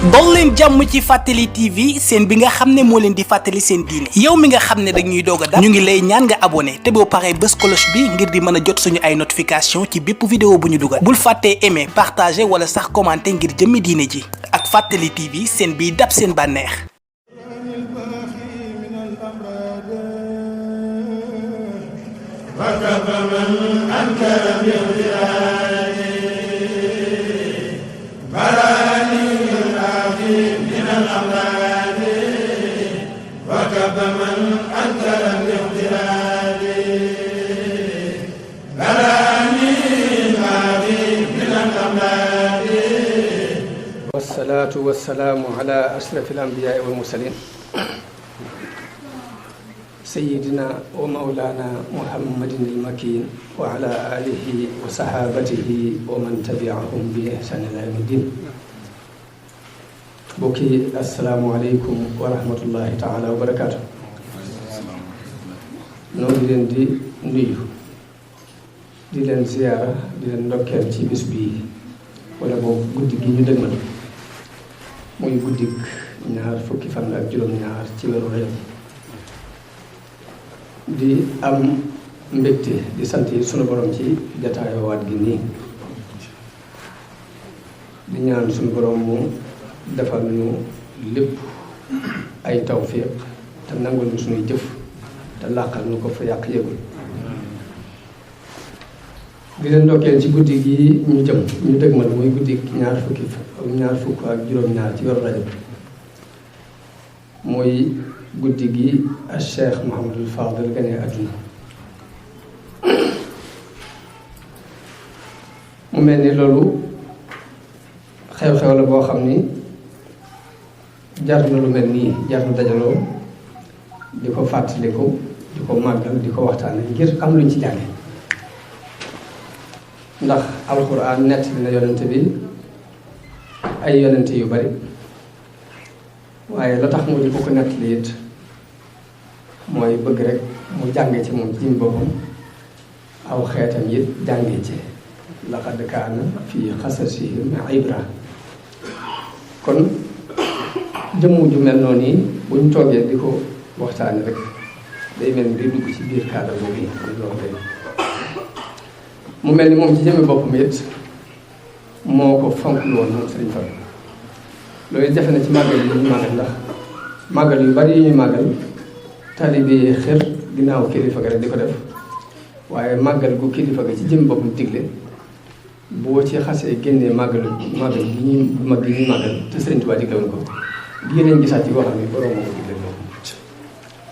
dol leen jàmm ci Fàttali TV seen bi nga xam ne moo leen di fàttali seen diine yow mi nga xam ne dañuy doog a dab ñu ngi lay ñaan nga abonné te boo paree bës cloche bi ngir di mën a jot suñu ay notification ci bépp vidéo bu ñu dugal bul fàttee aimer partager wala sax commenter ngir jëmmi diine ji ak Fàttali TV seen biy dab seen bànneex. والصلاة والسلام على أشرف الأنبياء والمرسلين سيدنا ومولانا محمد المكين وعلى آله وصحابته ومن تبعهم بإحسان إلى يوم الدين بوكي السلام عليكم ورحمة الله تعالى وبركاته نودي لين دي نيو di leen ziyaara di leen ndokkeel ci bis bii wala boobu guddi gi ñu dëgmal muy guddik ñaar fukki fan ak juróom-ñaar ci weeru Rajab di am mbégte di sant sunu borom ci jataayowaat gi nii di ñaan sunu borom mu defal ñu lépp ay tawfiq te nangul ñu sunuy jëf te làqal ñu ko fa yàq yëgul di leen ndokkeel ci guddi gi ñu jëm ñu dëgmal muy guddi ñaar fukk ak juróom-ñaar ci weeru Rajab muy guddi gi ak Cheikh Mouhamadul Fadil gane àdduna mu mel ni loolu xew-xew la boo xam ni jar na lu mel nii jar na dajaloo di ko fàttaliku di ko màggal di ko waxtaane ngir am luñ ci jànge ndax alxuraan nett na yonente bi ay yonente yu bari waaye la tax mu di ko nett li it mooy bëgg rek mu jànge ci moom jim boppam aw xeetam it jànge ci laqad kaana fi xasasihim ibra kon jëmm ju mel noonu yi bu ñu toogee di ko waxtaane rek day mel ni day dugg ci biir cadre boobu loolu mu mel ni moom ci jëmmi boppam it moo ko fonkul woon moom Sëriñ Fallu loolu jafe na ci màggal yi ñuy màggal ndax màggal yu bari yi ñuy màggal taalibe yi xër ginnaaw kilifa ga rek di ko def waaye màggal gu kilifa ga ci jëmmi boppam digle boo ci xasee génnee màggal gi ñuy mag gi ñuy màggal te Sëriñ Tuubaa digle woon ko lii lañ gisaat ci boo xam ne borom moo ko digle moom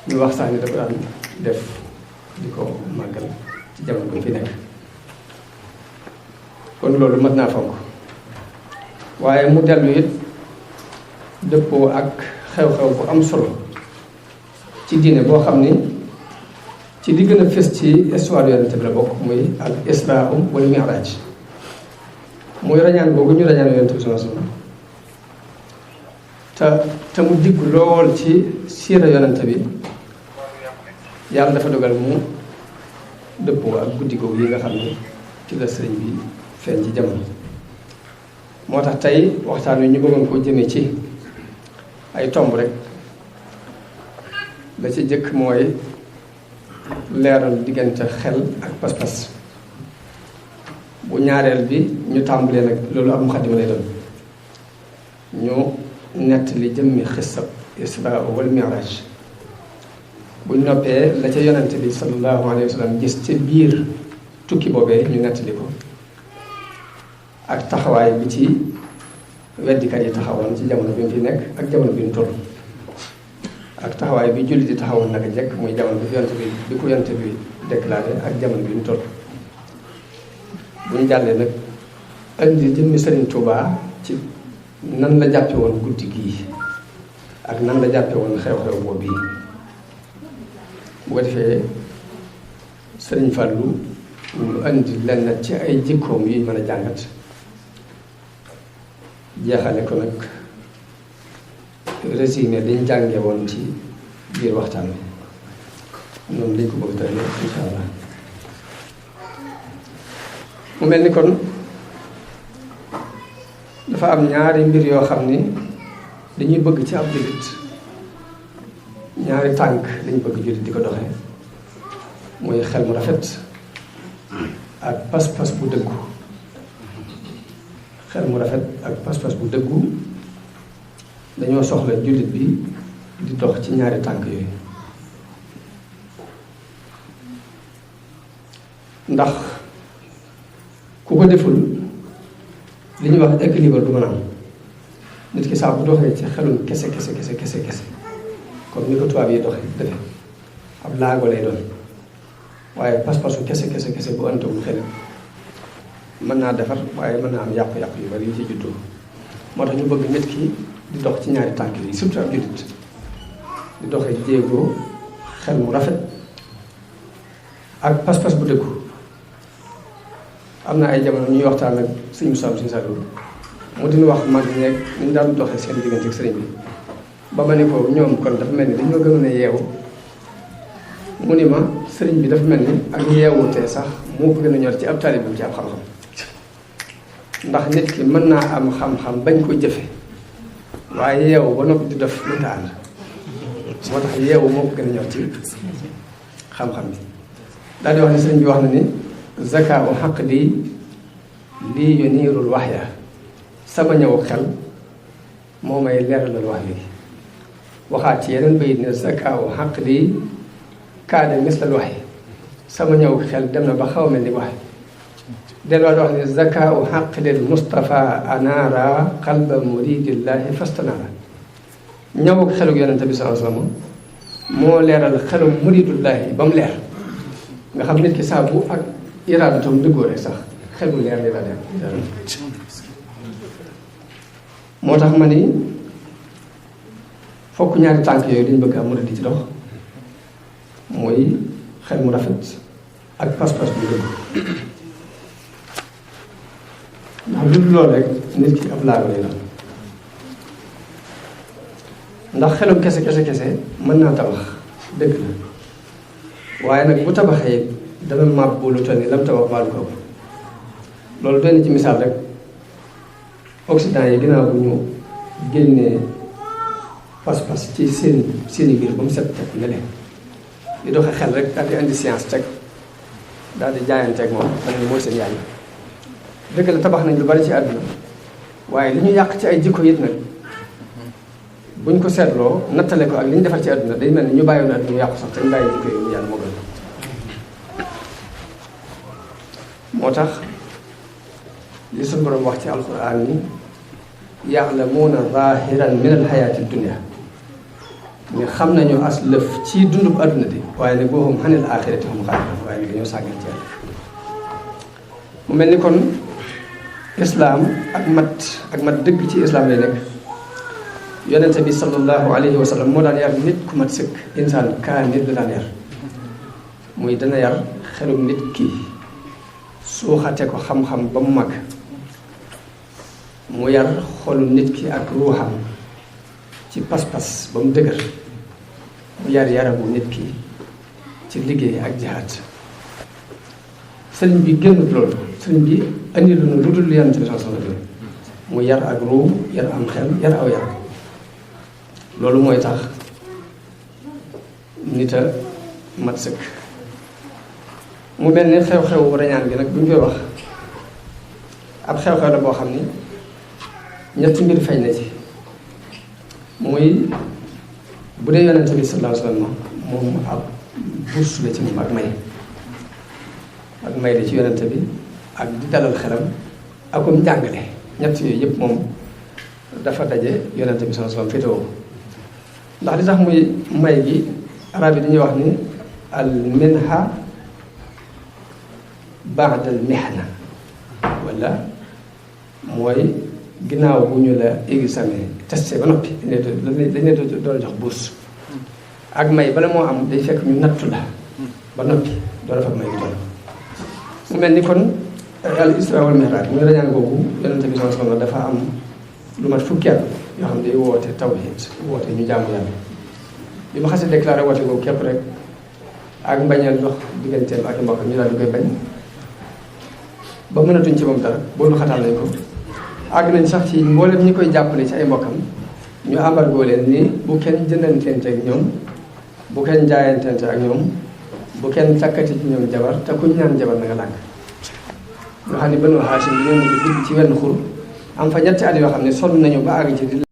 ñu wax sax ni dafa daan def di ko màggal ci jamono bi fi nekk kon loolu mat naa fonk waaye mu dellu it dëppoo ak xew-xew bu am solo ci diine boo xam ni ci li gën a fës ci histoire yonent bi la bokk muy al israa wal mi'raaj muy rañaan boobu ñu rañaan yonent bi sallallahu alayhi wasallam te mu digg lool ci siira yonent bi yàlla dafa dogal mu dëppoo ak guddi googu yi nga xam ni ci la sëriñ bi feeñ ci jamono moo tax tey waxtaan wi ñu bëggoon koo jëmee ci ay tomb rek la ci jëkk mooy leeral diggante xel ak pas-pas bu ñaareel bi ñu tàmbalee nag loolu ab muxaddima lay doon ñu nett li jëmmi xissab Israa wal Mi'raaj buñ noppee la ca yonent bi sallallahu alayhi wa sallam gis ci biir tukki boobee ñu nett li ko ak taxawaay bi ci weddikat yi taxawoon ci jamono bi mu fi nekk ak jamono bi mu toll ak taxawaay bi julli di taxawoon naka jekk muy jamono bi ko yonent bi déclaré ak jamono bi mu toll bu ñu jàllee nag indi jëmmi Sëriñ Tuubaa ci nan la jàppe woon guddi gii ak nan la jàppe woon xew-xew boobu bii bu ko defee Sëriñ Fallu ñu indi lenn ci ay jikkoom yi mën a jàngat jeexale ko nag résumé dañ jànge woon ci biir waxtaan bi noonu lañ ko bëgg tëralee insha allah mu mel ni kon dafa am ñaari mbir yoo xam ni dañuy bëgg ci ab jullit ñaari tànk lañ bëgg jullit di ko doxee mooy xel mu rafet ak pas-pas bu dëggu. xel mu rafet ak pas-pas bu dëggu dañoo soxla jullit bi di dox ci ñaari tànk yooyu ndax ku ko deful li ñuy wax équilibre du mën a am nit ki saa bu doxee ci xelum kese comme ni ko tubaab yi doxee defe ab laago lay doon waaye pas-pasu kese bu antawul xel mën naa defar waaye mën naa am yàqu-yàqu yu bari yu ci juddoo moo tax ñu bëgg nit ki di dox ci ñaari tànk yi surtout ab jullit di doxee jéego xel mu rafet ak pas-pas bu dëggu. am na ay jamono ñuy waxtaan ak sëñ Moussa Sëñ Saliou mu dina wax mag ñeeg ni ñu daan doxee seen diggante ak sëriñ bi ba ma ne ko ñoom kon dafa mel ni dañ ma gënoon a yeewu mu ni ma sëriñ bi dafa mel ni ak yeewutee sax moo ko gën a ñor ci ab taalibeem ci ab xam-xam ndax nit ki mën naa am xam-xam bañ ko jëfe waaye yeewu ba noppi di def mënta ànd moo tax yeewu moo ko gën a ñor ci xam-xam bi daal di wax ne sëriñ bi wax na ni zaka u xaq lii yu niirul wax ya sama ñëw xel moo may leeralal wax lii waxaat ci yeneen bayit ne zaka u xaq lii kaade mislal wax yi sama ñëw xel dem na ba xaw mel ni wax delluwaat wax ne zaka u xaq lil Mustafa anaara qalba muridillahi fastanaara ñëw xelug yonente bi sallallahu alayhi wasallam moo leeral xelug muridullahi ba mu leer nga xam nit ki saabu ak iraadatam dëggoo rek sax xel bu leer li la dem moo tax ma ni fokk ñaari tànk yooyu dañ bëgg am murid di ci dox mooy xel mu rafet ak pas-pas bu dëgg ndax lu dul loolu rek nit ki ab laago lay doon ndax xelum kese mën naa tabax dëgg la waaye nag bu tabaxee dana màbb lu toll ni lam tabax baalu ko loolu doy na ci misaal rek Occident yi ginnaaw bu ñu génnee pas-pas ci seeni biir ba mu set teg ne leen di doxe xel rek daal di indi science teg daal di jaayanteeg moom xam ne mooy seen yàlla dëgg la tabax nañ lu bari ci àdduna waaye li ñu yàq ci ay jikko it nag buñ ko seetloo nattale ko ak li ñu defar ci àdduna day mel ni ñu bàyyoon àdduna mu yàqu sax te ñu bàyyi jikko yi mu yàlla moo gën moo tax li suñu borom wax ci alquran ni ya'lamuuna zaahiran min alxayaati dunya ni xam nañu as lëf ci dundub àdduna di waaye nag boo xam xanil axirati hum xaafiruun waaye nag dañoo sàggan ci yàlla mu mel ni kon islaam ak mat dëgg ci islaam lay nekk yonente bi sallallahu alayhi wa sallam moo daan yar nit ku mat sëkk insaan kaamil la daan yar muy dana yar xelum nit ki suuxate ko xam-xam ba mu mag mu yar xolu nit ki ak ruuxam ci pas-pas ba mu dëgër mu yar yaramu nit ki ci liggéey ak jihaad sëriñ bi génnut loolu sëriñ bi andi lu nu lu dul yonente bi sallallahu alayhi wa sallam mu yar ak ruux yar am xel yar aw yar loolu mooy tax nit a mat sëkk mu mel ni xew-xew rañaan gi nag bu ñu koy wax ab xew-xew la boo xam ni ñetti mbir feeñ na ci muy bu dee yonente bi sallallahu alayhi wa sallam moom ab bourse la ci moom ak may la ci yonente bi ak di dalal xelam akum njàngale ñett yooyu yëpp moom dafa daje yonente bi sallallahu alayhi wa sallam féetewoo ndax li tax muy may gi arab yi dañuy wax ni al minha ba'da al mihna wala mooy ginnaaw bu ñu la examen testé ba noppi dañ ne doon jox bourse ak may bala moo am day fekk ñu nattu la ba noppi doon fa may gi doon mu mel ni kon al isra wal mi'raj muy rañaan googu yonente bi sallallahu alayhi wa sallam dafa am lu mat fukki at yoo xam ne day woote tawhid woote ñu jaamu yàlla bi ma xasee déclaré woote googu képp rek ak mbañeel dox digganteem ak i mbokk ñu daal di koy bañ ba mënatuñ ci moom dara boolu xataal nañ ko àgg nañ sax ci mboolem ñi koy jàppale ci ay mbokkam ñu embargo leen ni bu kenn jëndantente ak ñoom bu kenn jaayantente ak ñoom bu kenn takkati ci ñoom jabar te kuñ ñaan jabar na nga lànk. nga xam ne Banu Haashim bi ñoom di dugg ci wenn xur am fa ñetti at yoo xam ne sonn nañu ba àgg ci di.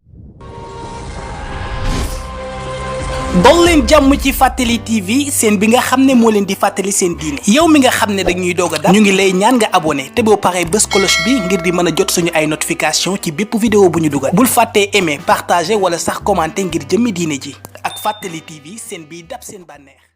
dol leen jàmm ci Fàttali TV seen bi nga xam ne moo leen di fàttali seen diine yow mi nga xam ne dañuy doog a dab ñu ngi lay ñaan nga abonné te boo paree bës cloche bi ngir di mën a jot suñu ay notification ci bépp vidéo bu ñu dugal bul fàttee aimer partager wala sax commenter ngir jëmmi diine ji ak Fàttali TV seen biy dab seen bànneex.